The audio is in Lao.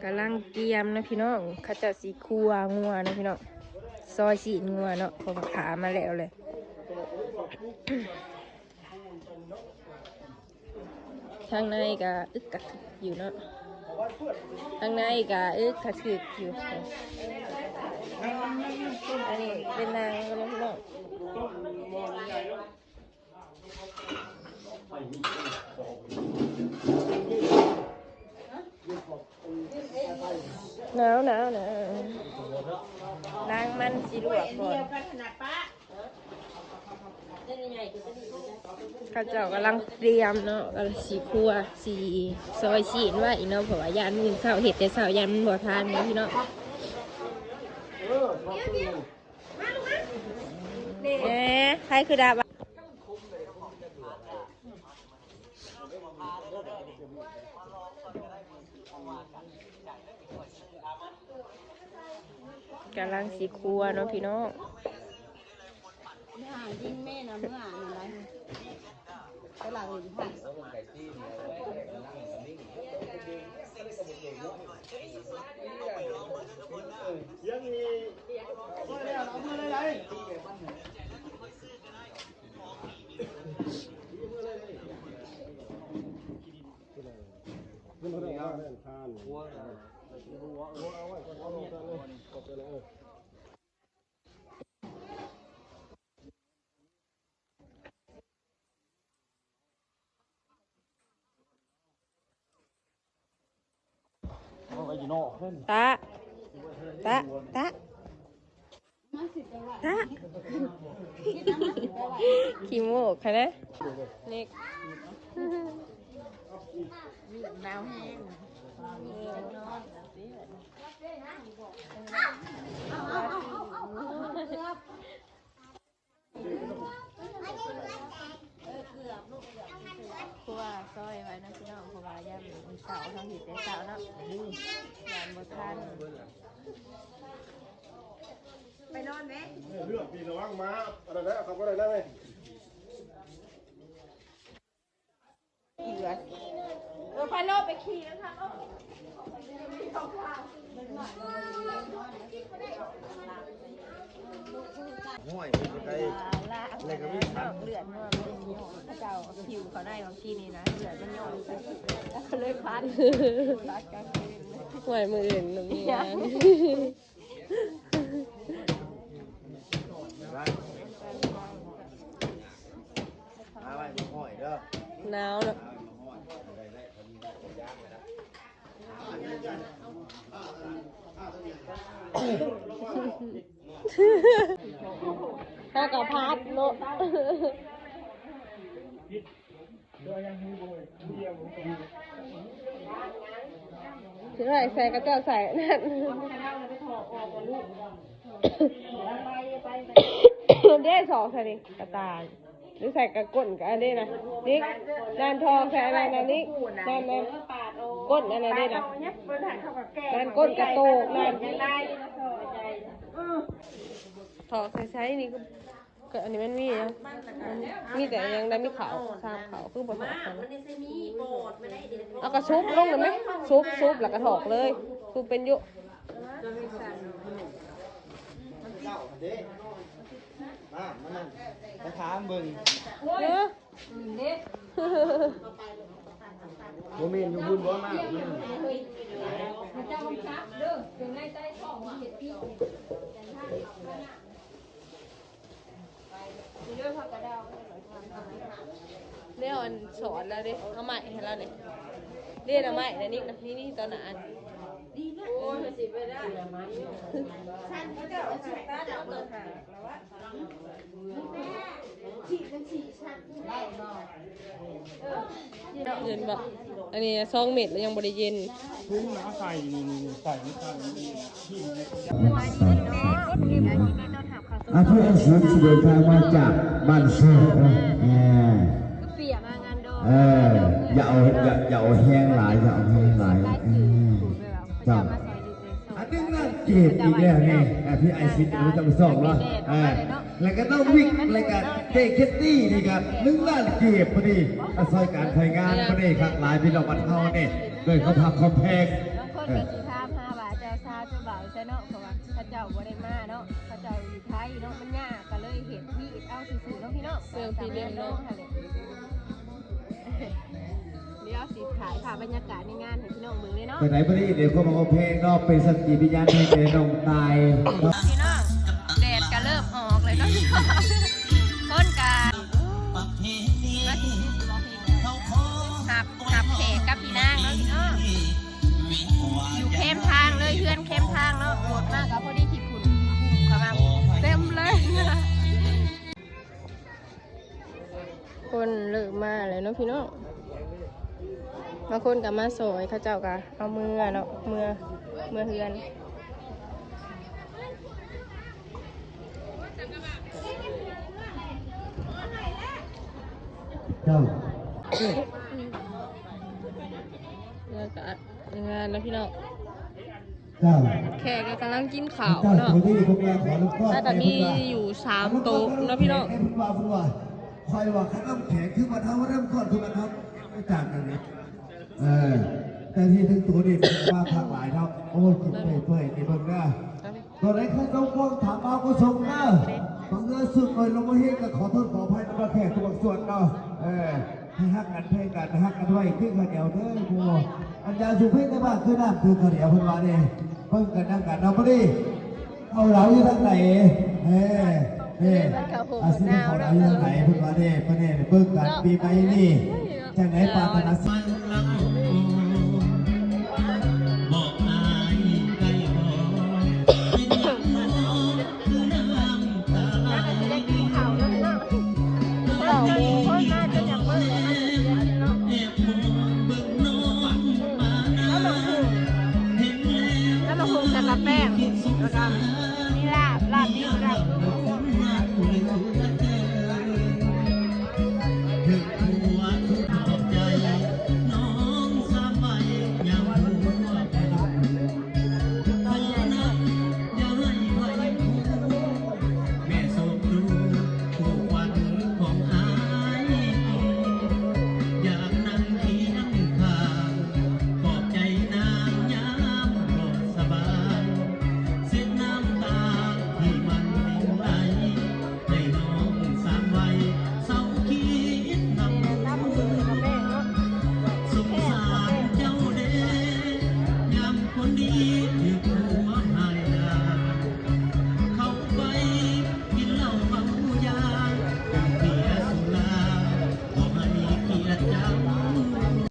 ກຳລັງກຽມເນາະພີ່ນ້ອງ ເຂົາເຈົ້າຊິຄົວງົວເນາະພີ່ນ້ອງ ຊອຍຊີ້ນງົວເນາະ ເພາະວ່າຂ້າມາແລ້ວແຫຼະ. ທາງໃນກະອຶກກະທຶກຢູ່ເນາະ ທາງໃນກະອຶກກະທຶກຢູ່. ອັນນີ້ເປັນໜັງເນາະພີ່ນ້ອງ. ໜາວໆໆ ນາງມັນຊິລວກກ່ອນ. ເຂົາເຈົ້າກຳລັງຕຽມເນາະ ກຳລັງຊິຄົວ ຊິຊອຍຊີ້ນໄວ້ເນາະ ເພາະວ່າຢ້ານມື້ເຊົ້າ ເຮັດແຕ່ເຊົ້າ ຢ້ານມັນບໍ່ທັນເນາະພີ່ນ້ອງ. ເອີ ໃຜຄືດັບ ກຳລັງຊິຄົວເນາະພີ່ນ້ອງ. ຕາ ຕາ ຕາ ຕາ ຂີ້ໂມກຫັ້ນນະ ເນັກ ໜາວແຮງ. ຄົວຊອຍໄວ້ນຳພີ່ນ້ອງ ເພາະວ່າຍາມມື້ເຊົ້າ ເຮົາເຮັດແຕ່ເຊົ້າເນາະ ຢ້ານບໍ່ທັນ. ໄປນອນແມ້ ເລື່ອງປີນລະວັງມາ ອັນນັ້ນແຫຼະ ເຂົາບໍ່ໄດ້ນຳເດ້. ເອີ ພາໂລໄປຂີ່ນຳທາງໂລດ. ຫ້ອຍ ໄປ ແລ້ວກໍມີ ເລືອດມັນ ເຂົາເຈົ້າຫິວເຂົ້າໃນບາງທີນີ້ນະ ເລືອດມັນຍ້ອຍ ກໍເລີຍພັດ ພັດກາງຄືນ. ຫ້ອຍ ມື້ອື່ນໜຸ່ມມີງານ. ໜາວເນາະ ເຮົາກໍພັດເນາະ. ຊິໄວ້ໃສ່ ຂະເຈົ້າໃສ່ນັ້ນ ເດ້ ຖອກໃສ່ນີ້ ກະຕ່າຍ ຫຼືໃສ່ກະກົ້ນກະອັນນີ້ນະ ນີ້ ນັ້ນ ຖອກໃສ່ອັນນັ້ນນະ ນີ້ ນັ້ນນະ ກົ້ນອັນນັ້ນເດ້ນະ ນັ້ນ ກົ້ນກະໂຕກນັ້ນ ຖອກໃສ່ໃສ່ນີ້. ກໍອັນນີ້ມັນມີຫຍັງ? ມີແຕ່ຫຍັງໄດ້ ມີເຂົ້າ ສາມເຂົ້າ ຄືບໍ່ຖອກກັນ? ເອົາກະຊຸບລົງໄດ້ໄໝ? ຊຸບ ຊຸບ ແລ້ວກະຖອກເລີຍ. ຄືເປັນຢູ່ ເຈົ້າເດ້ ມາ ມາ ມາຖາມເບິ່ງ. ເອີ ບໍ່ແມ່ນຢູ່ພຸ້ນບໍ່? ມາ ມາ ເຈົ້າບັງຄັບເດີ ເປັນນາຍໃຕ້ທ້ອງເຮັດຜີ. ແນວອັນສອນລາວເດ້ ເອົາໄມ້ໃຫ້ລາວເດ້ ເດ້ ເອົາໄມ້ນະ ນີ້ນະ ນີ້ ນີ້ ຕໍ່ໜ້າອັນ ໂອ້ຍ ມັນຊິໄປໄດ້ ຊັ້ນເຂົາເຈົ້າເອົາຊຸດຕັດເອົາເບີຫ້າລະວະ ຊິມັນຊິຊັ້ນໄດ້ບໍ່? ເອີ ເຢັນບໍ່? ອັນນີ້ສອງເມັດແລ້ວຍັງບໍ່ໄດ້ເຢັນ. ທຸງນະ ເອົາໃສ່ນີ້ ນີ້ ນີ້ ໃສ່ ໃສ່ນີ້ ຖິ້ມໃຫ້ເຂົາເຈົ້າ. ສະບາຍດີເດີພີ່ນ້ອງ ຍິນດີຕ້ອນຮັບເຂົ້າສູ່ ອ່າ ເພື່ອນ ເຈົ້າ ທີ່ເດີນທາງມາຈາກບ້ານແຊກເນາະ ອ່າ ຄືເປຍມາງານດອງ ເອີ ຢ່າເອົາ ຢ່າ ຢ່າເອົາແຮງຫຼາຍ ຢ່າເອົາແຮງຫຼາຍ ອືມ ເຈົ້າ ອັນໜຶ່ງນາງເກດອີກແລ້ວນີ້ ອ່າ ທີ່ອ້າຍສິດເອົາໄປສອງເນາະ ອ່າ ແລ້ວກໍນ້ອງວິກ ແລ້ວກໍເຈເຄດດີ້ ນີ້ກໍໜຶ່ງລ້ານກີບພໍດີ ມາຊ່ອຍການຊ່ອຍງານພໍດີ ຄັກຫຼາຍພີ່ນ້ອງບ້ານເຮົານີ້ ດ້ວຍຄວາມຮັກຄວາມແພງ. ກໍຊິຖາມຫາວ່າເຈົ້າສາວເຈົ້າບ່າວໃສເນາະ ເພາະວ່າເຂົາເຈົ້າບໍ່ໄດ້ມາເນາະ ເຂົາເຈົ້າຢູ່ໄທເນາະ ມັນຍາກ ກໍເລີຍເຮັດວີດເອົາຊື່ໆເນາະພີ່ນ້ອງ ເລື່ອງທີ່ເລື່ອງເນາະ ເຮົາແຫຼະ ດຽວຊິຖ່າຍພາບບັນຍາກາດໃນງານໃຫ້ພີ່ນ້ອງເບິ່ງເລີຍເນາະ ໄປໄດ້ບໍ່ໄດ້ເດ ຄວາມຮັກຄວາມແພງເນາະ ເປັນສັກຂີພະຍານໃຫ້ແກ່ນ້ອງຕາຍ ພີ່ນ້ອງ ແດດກໍເລີ່ມອອກແລ້ວເນາະ ຄົນກໍ ຮັບ ຮັບແຂກກັບພີ່ນາງເນາະ ເນາະ ຢູ່ແຄມທາງເລີຍ ເຮືອນແຄມທາງເນາະ ລົດມາກໍພໍດີຂີ້ຝຸ່ນ ເຂົ້າມາເຕັມເລີຍ ຄົນເລີ່ມມາແລ້ວເນາະພີ່ນ້ອງ ບາງຄົນກໍມາຊ່ອຍ ເຂົາເຈົ້າກໍເອົາເມືອເນາະ ເມືອ ເມືອເຮືອນ. ເຈົ້າ ແລ້ວກໍອັດງານເນາະພີ່ນ້ອງ ເຈົ້າ ແຂກກໍກຳລັງກິນເຂົ້າເນາະ ແລ້ວກໍມີຢູ່ສາມໂຕະເນາະພີ່ນ້ອງ ເພິ່ນວ່າ ເພິ່ນວ່າ ຂ້ອຍວ່າຄັນນ້ຳແຂງຄືບັນເຮົາ ນ້ຳກ້ອນຄືບັນເຮົາ ຕ່າງກັນເດ້ ເອີ ແຕ່ທີ່ເຖິງໂຕນີ້ມາຄັກຫຼາຍເນາະ ໂອ້ຍ ກິນເປື່ອຍໆ ນີ້ເບິ່ງເດີ ຕົວໃດຄືສົມຄວນຖາມເອົາກໍສົ່ງເດີ ບາງເທື່ອສຸດໜ້ອຍລົງມາເຮັດກໍຂໍໂທດຂໍອະໄພນຳແຂກທຸກພາກສ່ວນເນາະ ເອີ ໃຫ້ຮັກກັນແພງກັນ ຮັກກັນໄວ້ຄືຂ້າວໜຽວເດີ ໝູ່ ອັນຢາສູບເພງໃນບ້ານຄືນ້ຳຄືຂ້າວໜຽວ ເພິ່ນວ່າເດ້ ເບິ່ງກັນນຳກັນເນາະ ບາດນີ້ ເຂົ້າຫຼາວຢູ່ທາງໃດ ເອີ ເອີ ອາ ຊິເຂົ້າຫຼາວຢູ່ທາງໃດ ເພິ່ນວ່າເດ້ ເພິ່ນເດ້ ເບິ່ງກັນ ເນາະ ປີໃໝ່ນີ້ ຈັ່ງໃດປາດຖະໜາ ເອີ ເຈົ້າ ຄົນມາຈົນຢາກເບິ່ງເລີຍເນາະ ຕຳບັກຫຸ່ງ ຕຳບັກຫຸ່ງໃສ່ປາແປ້ງ ແລ້ວກໍມີລາບ ລາບດິບ ລາບສຸກ.